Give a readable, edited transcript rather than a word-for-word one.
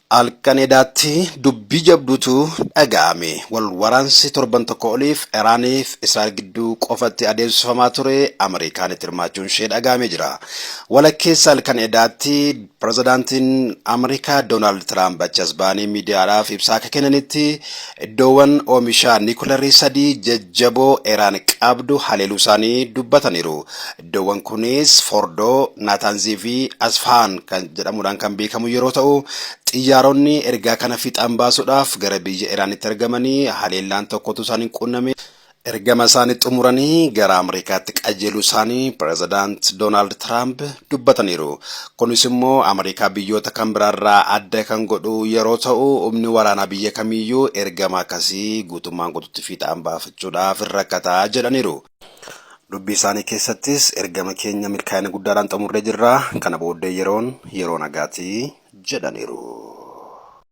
Halkan edaatti dubbii jabduutu dhaga'ame. Wal waraansi torban tokko oliif Iraaniif Israa'el gidduu qofatti adeemsifamaa ture Ameerikaan itti hirmaachuun ishee dhaga'amee jira. Walakkeessa halkan edaatti pirezidaantiin Ameerikaa Doonaald Tiraamp achi as ba'anii miidiyaadhaaf ibsaa akka kennanitti iddoowwan oomisha niikularii sadii jajjaboo Iraan qabdu haleeluu isaanii dubbataniiru. Iddoowwan kunis Fordoo, Naataanzii fi Asfahaan kan jedhamuudhaan kan beekamu yeroo ta'u, xiyyaaronni ergaa kana fiixaan baasuudhaaf gara biyya Iraanitti ergamanii haleellaan tokkotu isaan hin quunname. Ergama isaanii xumuranii gara Ameerikaatti qajeeluu isaanii Pirezidaant Doonaald Tiraamp dubbataniiru. Kunis immoo Ameerikaa biyyoota kan biraarraa adda kan godhu yeroo ta'u, humni waraanaa biyya kamiiyyuu ergama akkasii guutummaan guututti fiixaan baafachuudhaaf hin rakkata jedhaniiru. Dubbii isaanii keessattis ergama keenya milkaa'ina guddaadhaan xumurree jirra. Kana booddee yeroon yeroo nagaati jedhaniiru.